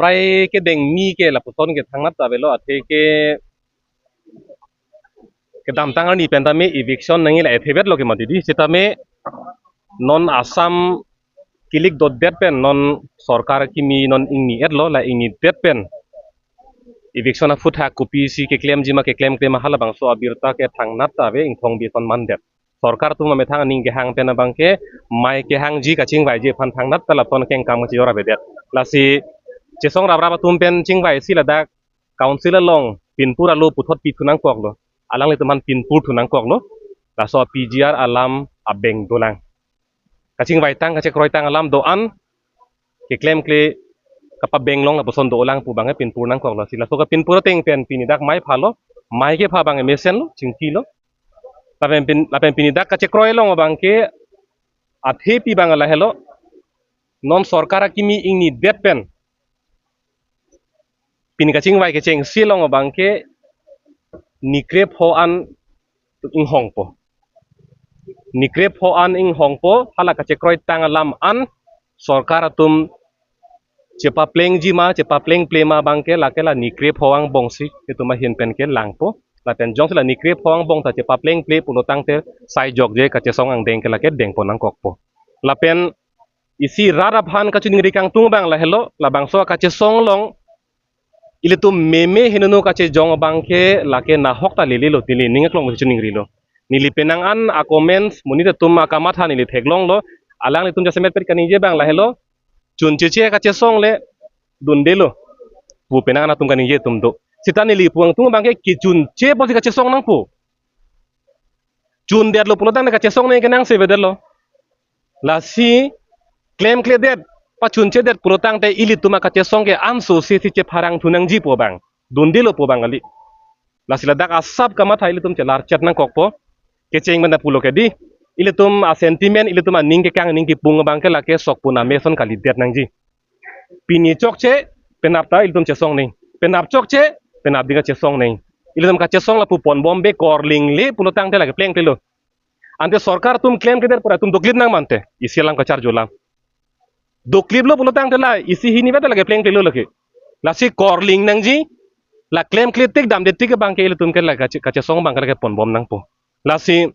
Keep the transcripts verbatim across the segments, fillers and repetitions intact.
prai kedengmi ke lapuson ke thangnat ta avelo, athe ke kedamtang arni pen tame eviction nangji la ethe vetlo ke mati di, sitame non Assam kilik dotdet pen non sorkar kimi non ingni-etlo, la ingni-det pen eviction aphuthak kopisi keklemji ma keklemklem ma halabangso abirta ke thangnat ta ave, ingthong bison mandet. Sorkar atum amethang aning kehang pen abangke mai kehangji kachingvaiji aphan thangnat ta lapuson kengkam kachejor avedet. Lasi chesong raprap atum pen chingvaisi ladak council along pinpur alo puthot pithu nangkoklo. Alanglitum aphan pinpur thu nangkoklo. Laso P G R alam abeng dolang. Kachingvaitang kachekroitang alam do-an keklemkle kapabenglong lapuson dolang pu abangke pinpur nangkoklo. Si laso kapinpur ateng pen pini dak mai phalo, mai kepha abang mesenlo, chingkilo. Lapen pin, lapen pini dak kachekroi along abangke athepi abang lahelo. Non sorkar akimi ingni-det pen pini kachingvai kechengsi along abangke ni krepho an inghongpo. Ni krepho an inghongpo, hala kachekroitang alam an sorkar atum chepaplengji ma, chepaplengple ma abangke lake la ni krepho angbongsi itum ahin pen ke langpo. Lapen jongsi la ni krepho angbong ta chepaplengple pulo tangte sai jokje kachesong angdeng ke lake dengpon nangkokpo. Lapen isi rat aphan kachiningri kangtung abang lahelo, labangso kachesong along ilitum meme henono kachejong abangke lake nahok ta lelelo, neli ning aklong chiningrilo. Neli penang an a-comments monit atum akamatha neli theklonglo, alanglitum jasemet pet kaningje abang lahelo, chuncheche kachesong le dundelo pu penang an atum kaningje atum do. Sita neli pu angtung abangke kechunche pusi kachesong nangpo. Chundetlo pulo tangte kachesong nangji ke nangsevedetlo. Lasi klemkledet, pachunchedet pulo tangte ilitum akachesong ke anso si si chepharang thu nangji pu abang, dundelo pu abang kali. Lasi ladak asap kamatha ilitum chelarchet nangkokpo. Kecheng pen ta pulo ke di, ilitum a-sentiment, ilitum aning kekang, aning kepung abangke lake sokpun ameson kalidet nangji. Pini chokche, penap ta ilitum chesong nangji. Penap chokche, penap ding kachesong nangji. Ilitum kachesong lapu ponbom be korlingle pulo tangte lake plengplelo. Ante sorkar atum klemkledet pura atum doklip nang mante, isi alam kacharjulam. Dokliplo pulo tangte la isi hini bata lake plengplelo lake. Lasi korling nangji, la klemkle tik damde tik abangke ilitum ke la kache, kachesong abangke lake ponbom nangpo. Lasi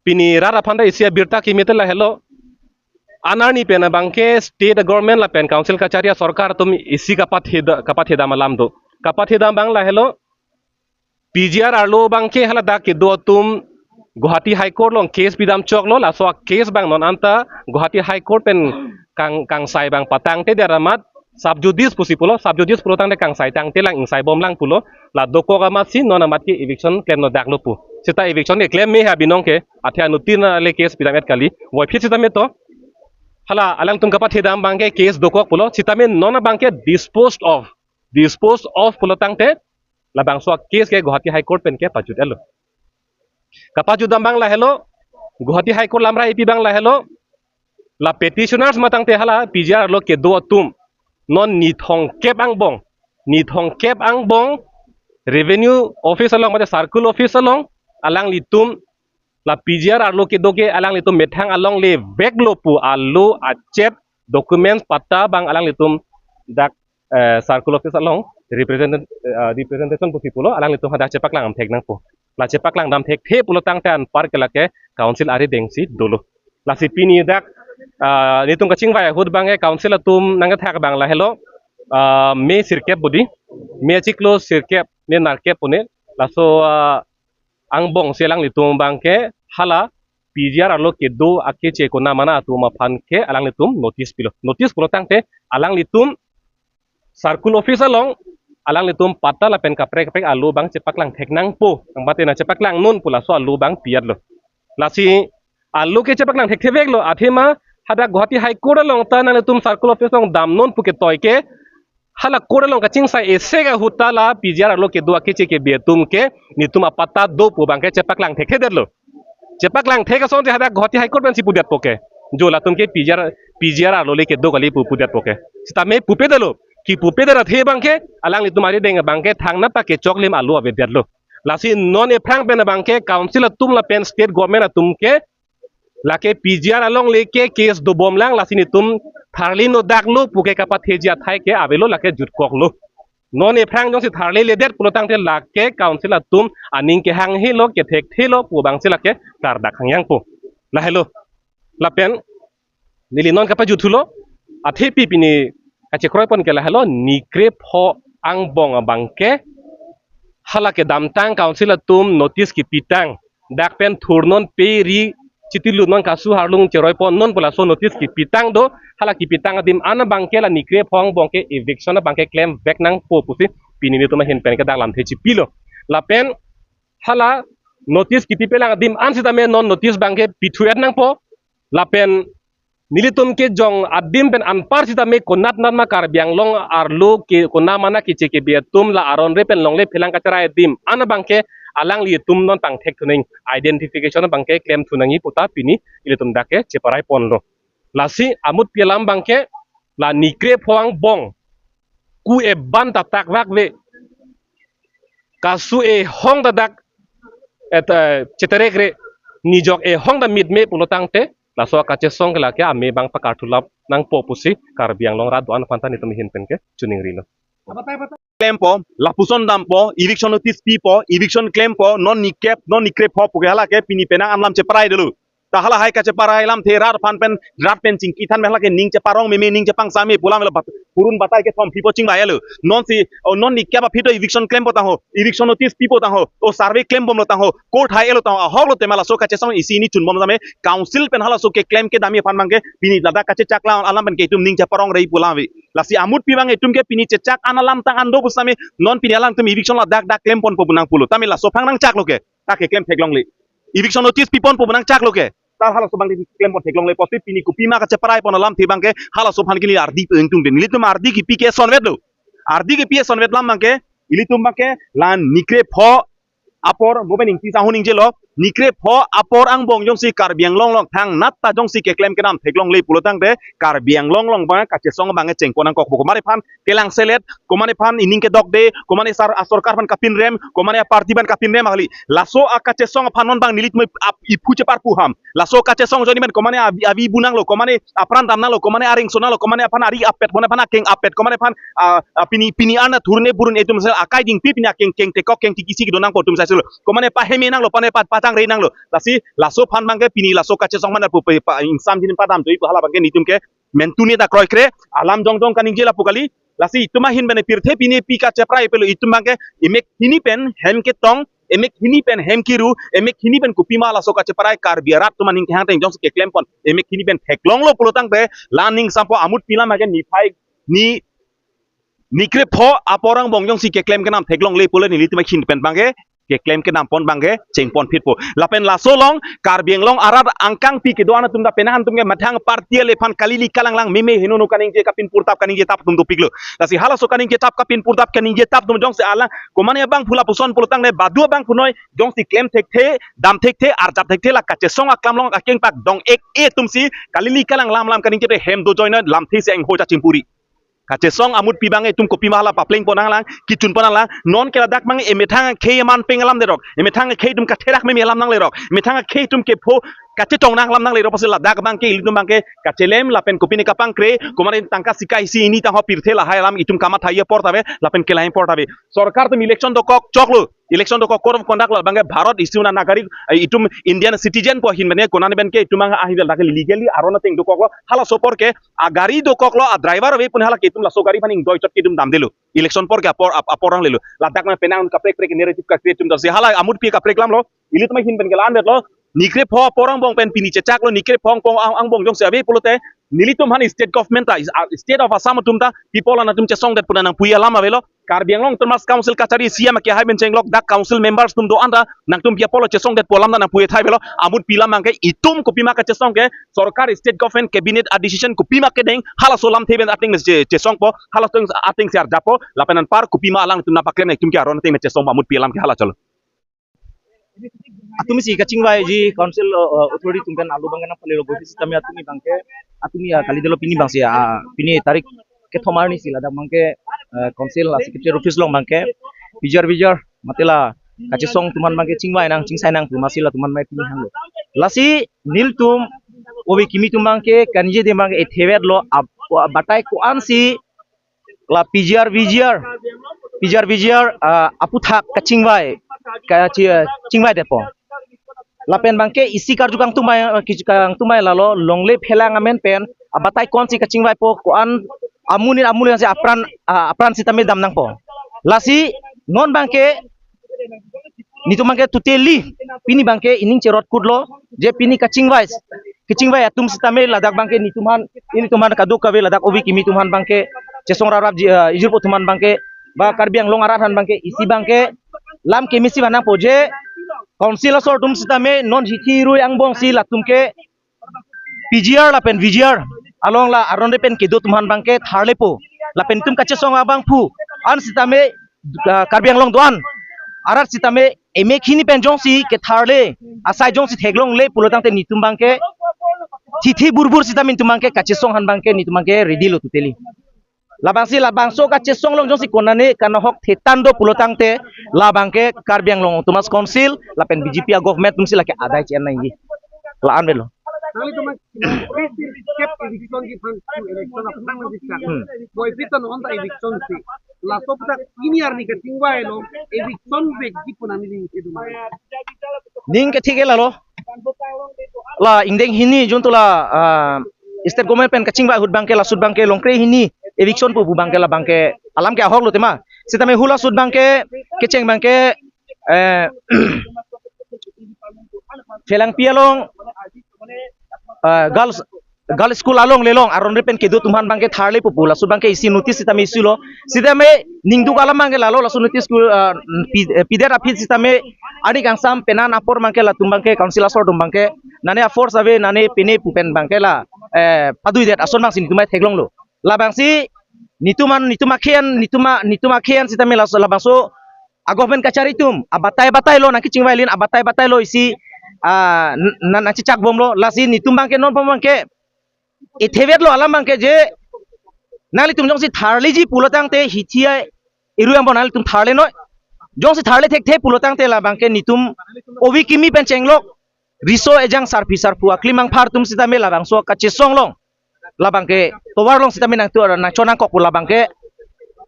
pini rat aphan ta isi abirta kimi te lahelo. Anarni pen abangke state government lapen council kachari asorkar atum isi kapatheda, kapathedam alam do. Kapathedam abang lahelo, P G R arlo abangke haladak kedo atum Guwahati High Court along case pidam choklo, laso a-case abang non anta Guwahati High Court pen kang, kangsai abang patangtedet amat sub judice pusi pulo, sub judice pulo tangte kangsai tangtelang, ingsaibomlang pulo, la dokok amatsi non amat ke eviction klemlo daklo pu. Seta eviction ke klem me ha binong ke, athe anuttin ale case pidam-et kali, voiphit sitame to. Hala alangtum kapathedam abangke case dokok pulo, sitame non abangke disposed of, disposed of pulo tangte, labangso a-case ke Guwahati High Court pen ke pajut-etlo. Kapajutdam abang lahelo, Guwahati High Court lamra ipi abang lahelo, la petitioners matangte hala P G R arlo kedo atum non ni thomkep angbong, ni thomkep angbong Revenue Office along mate Circle Office along alanglitum la P G R arlo kedo ke alanglitum methang alongle veklo pu alo achet documents patta abang alanglitum dak, eh, Circle Office along represent, eh, representation pusi pulo, alanglitum hadak chepaklangdam thek nangpo. La chepaklangdam thekthe pulo tangte anpar ke lake council arideng si dolo. Lasi pini dak, ah, nelitum kachingvai ahut abangke council atum nangkethak abang lahelo, ah, May sirkep budi, May achiklo sirkep, May nerkep pu ne, laso, ah, angbong si alanglitum abangke hala P G R arlo kedo akeche konamana atum aphan ke alanglitum notice pilo. Notice pulo tangte alanglitum Circle Office along alanglitum patta lapen kaprek kaprek alo abang chepaklang thek nangpo. Angbate nangchepaklang non pu laso alo abang pi-etlo. Lasi alo ke chepaklang thekthe veklo, athema hadak Guwahati High Court along ta nanglitum Circle Office along damnon pu ketoi ke hala court along kachingsai esek ahut ta la P G R arlo kedo akeche kebe atum ke netum apatta do pu abangke chepaklang thekthedetlo. Chepaklang thek asonte hadak Guwahati High Court pensi pudetpo ke. Jo latum ke P G R, P G R arlo le kedo kali pu pudetpo ke. Sitame pupedetlo. Kipupedet athe abangke alanglitum arideng abangke thangnat ta kechoklim alo avedetlo. Lasi non ephrang pen abangke council atum lapen state government atum ke Lake P G R alongle ke case dobomlang, lasi nelitum tharle nodak lo puke kapatheji athai ke avelo, lake jutkoklo. Non ephrang jongsi tharle ledet pulotangte lake council atum aning kehanghelo, kethekthelo pu abangsi lake klardak hangyangpo. Lahelo. Lapen neli non kapajuthulo, athepi pini kachekroipon ke lahelo, nikrepho angbong abangke hala kedamtang council atum notice kipitang, dak pen thurnon pe ri chitilu non, kasu harlung cheroiponnon pu laso notice kipitang do. Hala kipitang adim an abangke la nikrepho angbong ke eviction abangke klemvek nangpo pusi pini nelitum ahin pen ke dak lamthe chipilo. Lapen hala notice kipipelang adim an sitame non notice abangke pithu-et nangpo. Lapen nelitum kejong adim pen anpar sitame konatnat ma Karbi Anglong arlo ke konamana keche kebe atum la aron re pen longle phelang kacherai adim an abangke alanglitum non pangthek thunang, identification abangke klem thunangji puta pini ilitum dak ke cheparaiponlo. Lasi amutpi alam abangke la nikrepho angbong ku eban ta takvakve, kasu ehong ta dak et, eh, cheterekre, nijok ehong ta mitme pulotangte laso kachesong ke lake ame abang pakarthulap nangpo pusi Karbi Anglong arat do-an aphanta nelitum ahin pen ke chuningrilo. Klempo, lapuson dampo, eviction notice pipo, eviction klempo, non nikep, non nikrepho puke hala ke pini penang an alam cheparai dolo. Ta hala hai kacheparai lamthe rat aphan pen, rat pen chingki than pen hala ke ning cheparong meme, ning chepangsame pu alam lo bat-, purun batai kethom pipo chingvai lo. Nonsi, oh, non nikep aphi to eviction klempo tangho, eviction notice pipo tangho, oh, survey klembomlo tangho, court hai-etlo tangho, ahoklo tema laso kachesong isi hini chunbom tame, council pen halaso keklem kedamji aphan abangke pini ladak kachechak alam, alam pen ke itum ning cheparong rei pu alam ave. Lasi amutpi abang itum ke pini chechak an alam tang an do pusitame non pini alangtum eviction ladak dak klemponpo pu nangpulo. Tame laso aphan nangchaklo ke, ta keklem theklongle. Eviction notice piponpo pu nangchaklo ke, ta halaso abang klempon theklongle pusi pini kopima kacheparai pon alamthe abangke halaso aphan ke neli ardi pe ingtungte. Nelitum ardi kipi ke sonvetlo. Ardi kipi sonvet alam abangke ilitum abangke la nikrepho apor, mo pen ingti sahun ingjelo, nikrepho apor angbong jongsi Karbi Anglong along thangnat ta jongsi keklem kedam theklongle pulotangte Karbi Anglong along abang kachesong abang chengpon nangkokpo. Komat aphan kelangselet, komat aphan ining kedokde, komat asar, asorkar aphan kapinrem, komat aparty aphan kapinrem kali. Laso akachesong aphan non abang nelitum ap-, iphu cheparpu ham. Laso kachesong ajoine pen komat avi, avi bu nanglo, komat apran dam nanglo, komat areng so nanglo, komat aphan ari apet, komat aphan akeng apet, komat aphan, ah, ah, pini, pini arna thurne burun itum sel akai dingpi pini akeng keng tekok keng tikisi kedo nangpo itum saisulo. Komat paheme nanglo, komat pa, pachangre nanglo. Lasi laso aphan abangke pini laso kachesong mana pu pe pa ingsam jin padam doi pu hala abangke nelitum ke mentune ta kroikre, alam jongjong kaningje lapu kali. Lasi itum ahin pen pirthe pini pi kacheparai pelo itum abangke emek hini pen hem ketong, emek hini pen hem kiru, emek hini pen kopima laso kacheparai Karbi arat atum aning kehang teng jongsi keklempon emek hini pen theklonglo pulotangte la ning sampo amutpi alam abangke niphai ni nikrepho apor angbong jongsi keklem kedam theklongle pulo nelitum ahin pen abangke keklem kedampon abangke chengpon phitpo. Lapen laso along Karbi Anglong arat angkangpi kedo-an atum ta penang atum ke methang party ale aphan kalili kalanglang meme henono kaningje kapin purtap kaningje tap atum dopiklo. Lasi halaso kaningje tap kapin purtap kaningje tap atum jongsi alang komat abang phula puson pulotangte badu abang punoi jongsi klem thekthe, dam thekthe, arjap thekthe la kachesong aklam along akeng pak dong ek e atumsi kalili kalang lam lam kaningje te hem do join lamthe si engho chachingpuri. Kachesong amutpi abang itum kopima hala paplengpon nanglang, kechunpon nanglang, non ke ladak abang emethang akhei aman peng alam derok, emethang akhei itum katherak meme alam nanglerok, emethang akhei itum kepho kachechong nang alam nanglerok, pusi ladak abangke ilitum abangke kachelem lapen kopine kapangkre, komat tangka sika isi hini tangho pirthe lahai alam itum kamatha apor ta ave, lapen kelai apor ta ave. Sorkar atum election dokok choklo, election dokok code of conduct lo abangke Bharat isi una nagarik, eh, itum Indian citizen pu ahin pen ke konane pen ke itum abang ahin ladak legally aron ateng dokoklo, halaso apor ke agari dokoklo, adriver ave pun hala ke itum laso gari aphan ingdoi chot ke itum damdelo. Election apor ke apor ap-, apor nanglelo. Ladak abang penang kaprek prek narrative ka-create itum dasi hala amutpi kaprek alam lo. Ilitum ahin pen ke la-an detlo. Nikrepho apor angbong pen pini chechaklo, nikrepho angbong ang-, angbong jongsi ave pulote nelitum aphan state government ta, is-, ah, state of Assam atum ta, people an atum chesongdet pu nangpui alam avelo. Karbi Anglong Autonomous Council kachari C M ke hai pen chenglok dak council members atum do-an ta nangtum pi apotlo chesongdet pu alam ta nangpui thai avelo. Amutpi alam abangke itum kopima kachesong ke sorkar state government cabinet a decision kopima kedeng halaso alamthe pen ateng che-, chesongpo, halaso ateng si arjappo, lapen anpar kopima alangtum nangpaklem itum ke aron ateng chesongpo amutpi alam ke hala cholo. Atum si kachingvaiji council, uh, uh, authority atum pen alo abang nangpalelo gopi sitame atum abangke, atum ya kalidelo pini abangsi, ah, pini tarik kethom arni si ladak abangke, uh, council la secretary office along abangke pijar pijar mate la kachesong atum an abangke chingvai nang chingsai nang pu masi latum an mai pini hanglo. Lasi nelitum ove kimi atum abangke kaningje dei abangke ethevet lo, ap-, abatai ko-ansi la P G R, V G R, P G R, V G R, ah, aputhak kachingvai, kachi-, chingvai detpo. Lapen abangke isi karju kangtumai, kangtumai lalo longle phelang amen pen abatai ko-ansi kachingvaipo, ko-an amonit amonit si apran, ah, apran sitame dam nangpo. Lasi non abangke nelitum abangke totally pini abangke ining cherot kutlo, je pini kachingvai, kachingvai atum sitame ladak abangke nelitum aphan, nelitum aphan kadokave ladak ove kimi atum aphan abangke, chesong raprap ji, ah, ijirpo atum aphan abangke, ba Karbi Anglong arat aphan abangke, isi abangke lam kemesi vannangpo je council asor atum sitame non hithi rui angbongsi latum ke P G R lapen V G R along la aron pen kedo atum aphan abangke tharlepo. Lapen nelitum kachesong abangphu an sitame, ah, Karbi Anglong do-an arat sitame emek hini pen jongsi ketharle, asai jongsi theklongle pulo tangte nelitum abangke thithi burbur sitame nelitum abangke kachesong aphan abangke nelitum abangke ready lo totally. Labangsi labangso kachesong along jongsi konane kanahok thetan do pulo tangte labangke Karbi Anglong Autonomous Council lapen B J P a-government atumsi lake adai che-en nangji. La-an avelo. Nanglitum kep eviction kiphan, eviction aphan nangji chak. Hmm. Boy piton onta eviction si. Laso puthak ini arni kachingvai lo eviction vekji pu nangning itum. Ning kethik ke lalo. La ingdeng hini juntu la, ah, state government pen kachingvai ahut abangke, laso ahut abangke longkre hini eviction pu pu abangke la abangke alam ke ahok lo tema. Sitame hula ahut abangke kecheng abangke, eh, Phelangpi along, ah, girls, girls school along le along aron pen kedo atum aphan abangke tharlepo pu laso abangke isi notice sitame issue lo. Sitame ningduk alam abangke lalo, laso notice school, ah, pi-, eh, pidet aphi sitame arni kangsam penan apor abangke latum abangke council asor atum abangke nane a-force ave, nane pine pu pen abangke la, eh, paduidet ason abangsi nelitum theklonglo. Labangsi nelitum an, nelitum akhen, nelitum a-, nelitum akhen sitame laso labangso a-government kachari atum abatai batai lo nangkachingvai lin, abatai batai lo isi, ah, n-, n-, nangchechak bomlo. Lasi nelitum abangke non pom abangke ethevet lo alam abangke je nanglitum jongsi tharleji pulo tangte hithi ai iru yang bo nanglitum tharle noi. Jongsi tharle thekthe pulo tangte la abangke nelitum ove kimi pen chenglok riso ejang sarpi sarpo aklimang phar atum sitame labangso kachesong along, labangke tovar along sitame nangtu nangchon nangkok pu labangke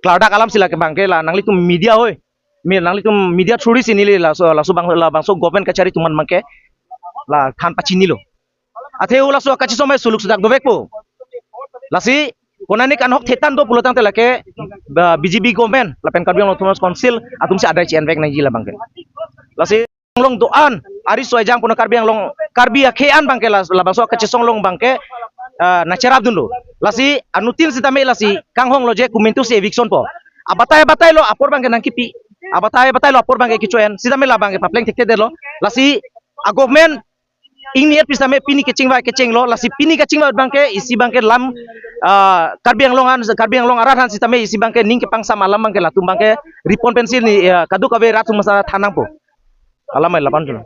klardak alamsi lake abangke la nanglitum media hoi, mi nanglitum media through si neli laso, laso abang, labangso government kachari atum an abangke la than pachinilo. Athe hula ahut kachesong mai suluk sudak dovekpo. Lasi konane kanahok thetan do pulo tangte lake, ba, B J P government lapen Karbi Anglong Autonomous Council atumsi adai che-en vek nangji la abangke. Lasi Anglong do-an, ari soi jang puno Karbi Anglong, Karbi akhei an abangke la, labangso kachesong along abangke, ah, nangcherap dunlo. Lasi anuttin sitame lasi kanghonglo je komantusi eviction po. Abatai batai lo apor abangke nangkipi. Abatai batai lo apor abangke kecho-en. Sitame la abangke papleng thekthedetlo. Lasi a-government ingni et pi sitame pini kachingvai kachenglo. Lasi pini kachingvai abangke isi abangke lam, ah, Karbi Anglong an, Karbi Anglong arat aphan sitame isi abangke ning kepangsam alam abangke latum abangke ripon pensi ni, ah, kadokave rat atum asar than nangpo. Alam ai la-an cholo.